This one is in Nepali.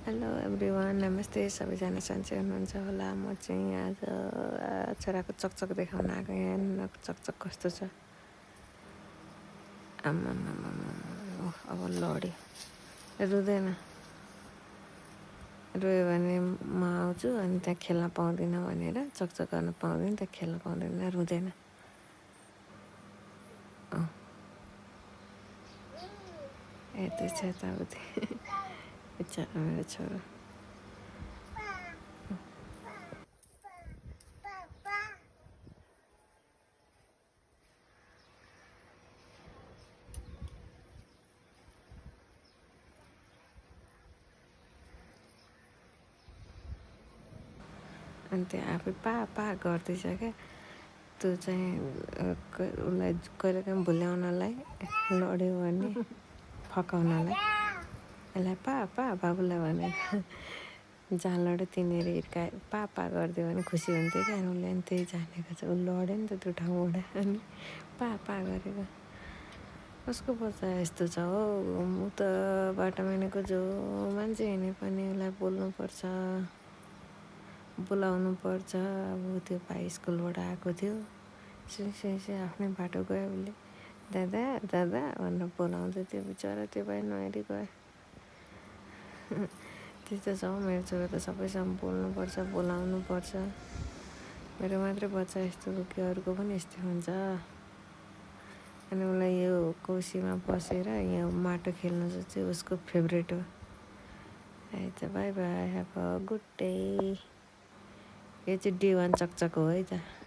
हेलो एभ्रिवान, नमस्ते। सबैजना सन्चै हुनुहुन्छ होला। म चाहिँ आज छोराको चकचक देखाउन आएको। यहाँ नुनको चकचक कस्तो छ। आम्मामामामा, अब लड्यो। रुँदैन, रोयो भने म आउँछु अनि त्यहाँ खेल्न पाउँदिनँ भनेर, चकचक गर्न पाउँदैन, त्यहाँ खेल्न पाउँदैन, रुँदैन। यतै छ यताउति। बिचरा मेरो छोरो। अनि त्यो आफै पा गर्दैछ क्या। त्यो चाहिँ उसलाई कहिलेकाहीँ भुल्याउनलाई, लड्यो भने फकाउनलाई, यसलाई पा बाबुलाई भनेर जहाँ लड्यो त्यहीँनिर हिर्काए पा गरिदियो भने खुसी हुन्थ्यो क्या। अनि उसले पनि त्यही जानेको छ। ऊ लड्यो नि त त्यो ठाउँबाट, अनि पा गरेको। कसको बच्चा यस्तो छ हो। ऊ त बाटोमा हिँडेको जो मान्छे हिँडे पनि उसलाई बोल्नुपर्छ, बोलाउनुपर्छ। अब त्यो भाइ स्कुलबाट आएको थियो, से आफ्नै बाटो गयो। उसले दादा दादा भनेर बोलाउँदै थियो। बिचरा त्यो भाइ नहेरी गयो। त्यस्तो छ हौ मेरो छोरा त। सबैसँग बोल्नुपर्छ, बोलाउनुपर्छ। मेरो मात्रै बच्चा यस्तो हो कि अरूको पनि यस्तै हुन्छ। अनि उसलाई यो कोसीमा बसेर यहाँ माटो खेल्नु चाहिँ उसको फेभरेट हो। है त, by by, have a good day. यो चाहिँ डे 1 चकचक हो है त।